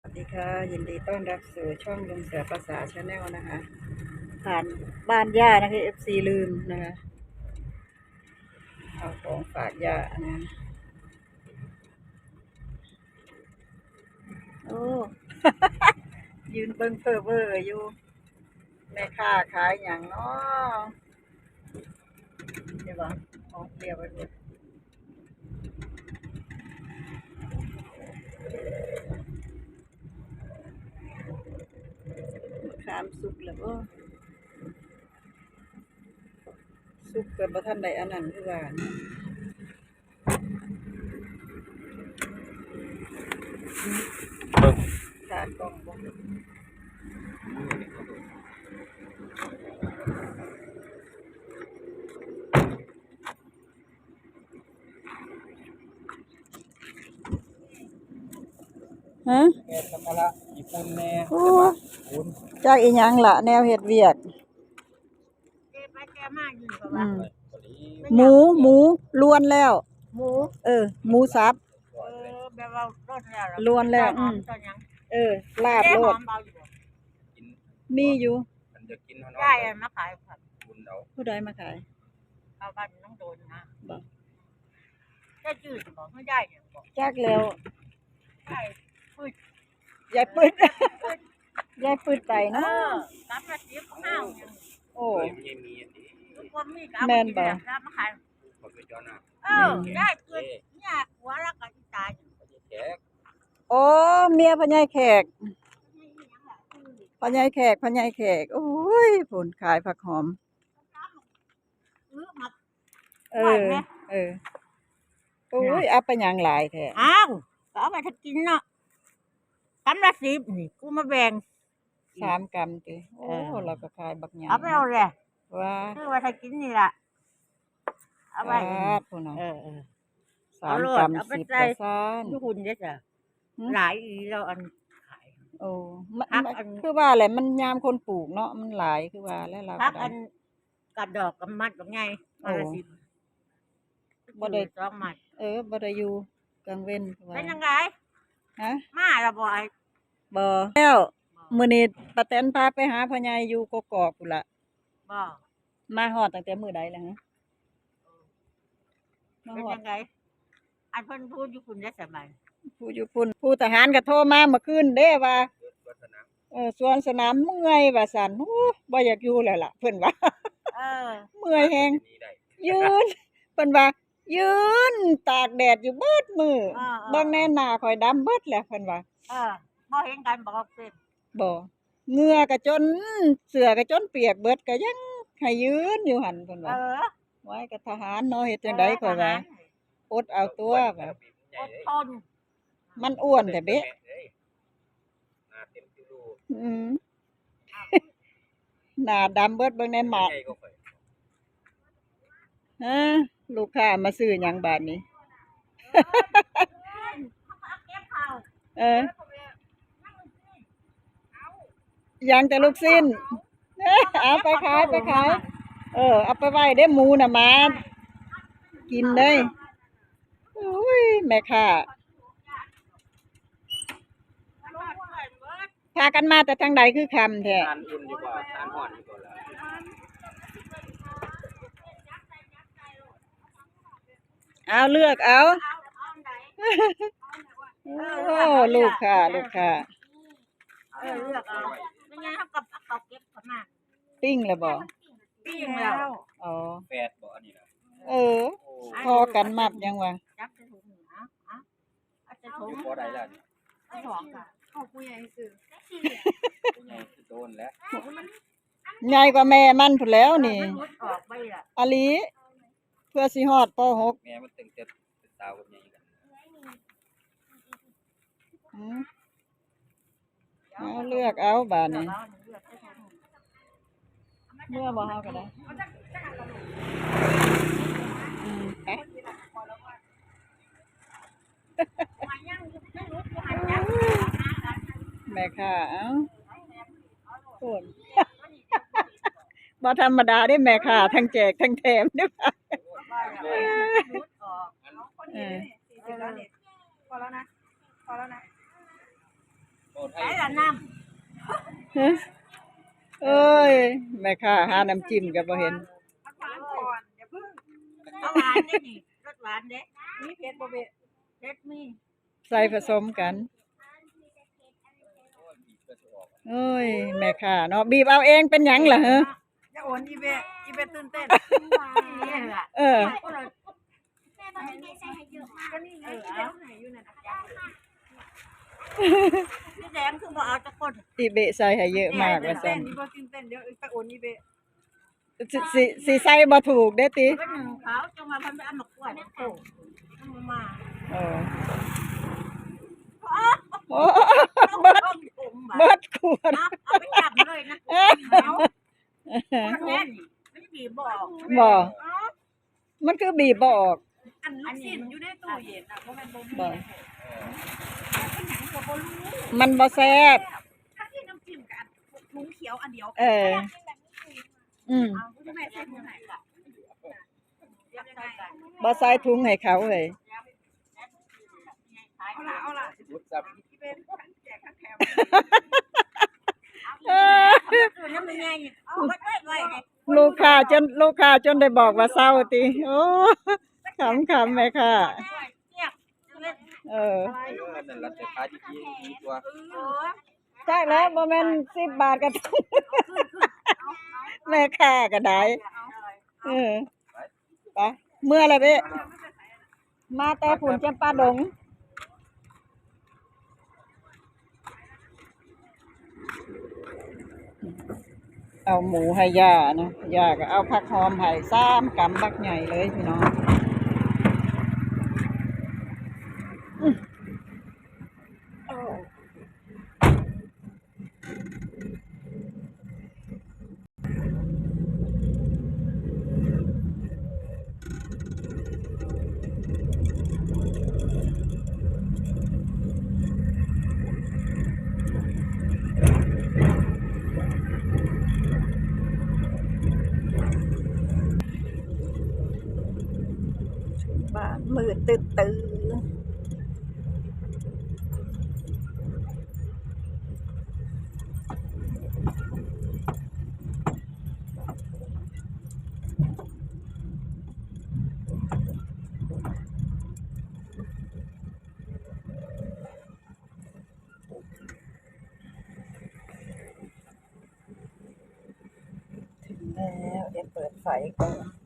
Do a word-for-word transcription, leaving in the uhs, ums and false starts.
สวัสดีค่ะ ยินดีต้อนรับสู่ช่องลุงเสือภาษาแชนแนลนะคะ ผ่านบ้านย่านะคะ เอฟซี ลืมนะคะ เอาของฝากย่านะ โอ้ ยืนเบิ่งเพ้อเว้ออยู่ แม่ค้าขายหยังน้อ เดี๋ยวก่อน ของเตรียมไว้ก่อน มะขามสุกแล้วบ่ สุกก็บ่ทันได้อันนั้นคือว่า เบิ่ง ขากล่องบ่ ฮะ แม่นแล้วก็ละ อีกคนแน่ โอ้ แต่ว่าคุณ จักอีหยังล่ะ แนวเฮ็ดเวียก เจ๊ไปแกมาอยู่กับ อื ว่า ม หมู หมู ล้วนแล้ว หมู เออ หมูสับ เออ แบบว่าล้วนแล้ว ล้วนแล้ว อืม ตอนยัง เออ ลาบ เจ๊ โล หอ ด มเอาอยู่บ่ กิน มีอยู่ มันจะกินหอนๆ ยายอะมาขายผัก บุญเอา ผู้ใดมาขาย เอาบ้านน้องโดนนะ บ่ ยายจืดบอก ไม่ได้เนี่ยบอก จักแล้ว ยายปืด ยายปืด ยายปืดไปเนาะ เออ กลับมาสิบห้าเนี่ย โอ้ เอ้ย มันยังมีอันนี้ ทุกคนมีกลับ แม่นบ่ มากินแบบมาขาย ขอบคุณจอนะ เออ อืม ยายปืดเนี่ย หัวแล้วก็อีตาย แขก โอ้ เมียพ่อใหญ่แขก พ่อใหญ่แขก พ่อใหญ่แขก โอ้ย ผลขายผักหอม เออ เออ โอ้ย เอาไปหยังหลายแท้ อ้าว ก็เอาไปถ้ากินเนาะ กำละสิบนี่ กูมาแบ่ง สามกำติ โอ้ เออ เราก็ขายบักใหญ่ เอาไปเอาเลย ว่า คือว่าถ้ากินนี่ล่ะ เอาไว้ ปาดพู้นน่ะ เออ เออ สามกำ เอาโลด เอาไป สิบ ใส่ ว่าซั่น อยู่หุ่นเด้อจ้ะ หึ หลายอีหลีเราอันขาย โอ้ มัน ผัก มัน อัน คือว่าแหละ มันยามคนปลูกเนาะ มันหลาย คือว่าแล้วเรา ผัก ก็ได้ อัน กระดอกกำมัดบักใหญ่ โอ้ วันละสิบ บ่ได้ สองมัด เออ บ่ได้อยู่กลางเว้น คือว่า เป็นยังไง ฮะ มาแล้วบ่ไอ้ บ่ แล้ว บ่ มื้อนี้ป้าแตนพาไปหาพ่อใหญ่อยู่กกอกพู้นล่ะ บ่ มาฮอดตั้งแต่มื้อใดแล้วฮะ มา เป็น ฮอด ยังไง อันเพิ่นพูดอยู่คุณได้สบาย ผู้อยู่พุ้น ผู้ทหารก็โทรมาเมื่อคืนเด้ว่า สวนสนาม เออ สวนสนามเมื่อยว่าซั่น โอ้ บ่อยากอยู่แล้วล่ะ เพิ่นว่า เออ เมื่อยแฮง ยืน เพิ่นว่า ยืนตากแดดอยู่เบิดมื้อ เออ เออ เบิ่งแน่หน้าข่อยดำเบิดแล้ว เพิ่นว่า เออ บ่เห็นกันบ่ เพิ่น บ่ เหงื่อก็จน เสื้อก็จนเปียกเบิด ก็ยังให้ยืนอยู่หั่น เพิ่นว่า เออ ไว้กับทหารเนาะ เฮ็ดจั่งใด๋ เออ ข่อยว่า ทหาร อดเอาตัวว่า อดทน มันอ้วนแท้เบะ หน้าเต็มคิวรู อืม หน้าดำเบิด เบิ่งในหมาก ใหญ่กว่าข่อย ฮะ ลูกค้ามาซื้อหยังบาดนี้ เออ ยังแต่ลูกชิ้น เอาไปขาย ไปขาย เออ เอาไปไว้เด้อ หมูน่ะมากินเด้อ อุ้ย แม่ค้า พากันมาแต่ทางใดคือค่ำแท้ ทานอุ่นดีกว่า ทานฮ้อนดีกว่าล่ะ เอาเลือกเอา โอ้ ลูกค้า ลูกค้า เออ เลือกเอา ไม่งั้นเขาก็เอาเก็บเข้ามา ปิ้งแล้วบ่ ปิ้งแล้ว อ๋อ แปดบ่อันนี้นะ เออ โอ้ พอกันมักยังวะ จับใส่ถุงนี่นะ เอา เอาใส่ถุง อยู่บ่ได้แล้วนี่ เอาถุงค่ะ เอาผู้ใหญ่ซื้อ ผู้ใหญ่คือโดนแล้ว ใหญ่กว่าแม่มันพู้นแล้วนี่ มันหลุดออกไปอ่ะ อลี เพื่อสิฮอด ป.หก แม่มันตึงเต็มเป็นสาวกับใหญ่กัน อืม เอาเลือกเอาบาดนี้ เมื่อบ่เฮาก็ได้ อืม ไป แม่ค้า เอ้า โอ้ย บ่ธรรมดาเด้ แม่ค้า ทั้งแจกทั้งแถมเด้อ เออ พอแล้วนะ พอแล้วนะ พอแล้วนะ โอ้ ใส่ละน้ำ ฮะ โอ้ย แม่ค้าหาน้ำจิ้มก็บ่เห็น เอาหวานก่อน อย่าเพิ่ง เอาหวานได้นี่ รสหวานเด้ มีเผ็ดบ่เบะ เผ็ดมี ใส่ผสมกัน โอ้ย แม่ค้าเนาะ บีบเอาเองเป็นหยังล่ะเหรอ อย่าโอนอีเบะ อีเบะตื่นเต้น เออ แม่บอกไม่ได้ใส่ให้เยอะมาก ก็นี่ไง เออ ที่เบะเอาให้อยู่นั่นน่ะ พี่แดงคือบ่เอาจักคน อีเบะใส่ให้เยอะมากว่าซั่น ตื่นเต้น อีเบะตื่นเต้น เดี๋ยวไปโอนอีเบะ สิ สิ สิใส่บ่ถูกเด้ติ ก็หนึ่งเขาจังว่าเพิ่นไปเอามากล้วยมาปลูก เอามา เออ โอ้ เบิด เบิดขวด เอา เอาไปจับเลยนะ เอา มันแน่น มันบีบบ่ออก บ่ มันคือบีบบ่ออก อันลูกชิ้นอยู่ในตู้เย็นน่ะ บ่แม่นบ่มี บ่ เป็นหยังก็บ่รู้ มันบ่แซ่บ ทั้งที่น้ำจิ้มกับอันถุงเขียวอันเดียวกัน เออ อืม เอาคุณแม่ใส่ถุงไหนล่ะ บ่ใส่ถุงให้เขาเฮ้ย เอาล่ะ เอาล่ะ เออ ลูกค้าจน ลูกค้าจนได้บอกว่าเซาติ โอ้ ขำๆ แม่ค้า เออ เออ นั่นล่ะ แต่ขายดีๆ ดีกว่า จักแล้ว บ่แม่นสิบบาทก็ แม่ค้าก็ได้ เออ ไป เมือละเบ้ มาแต่พุ้นจำปาดง เอาหมูให้ย่านะ ย่าก็เอาผักหอมให้สามกำบักใหญ่เลยพี่น้อง อื้อ บ้านมืดตึ๊ดตื้อ ถึงแล้ว เดี๋ยวเปิดไฟก่อน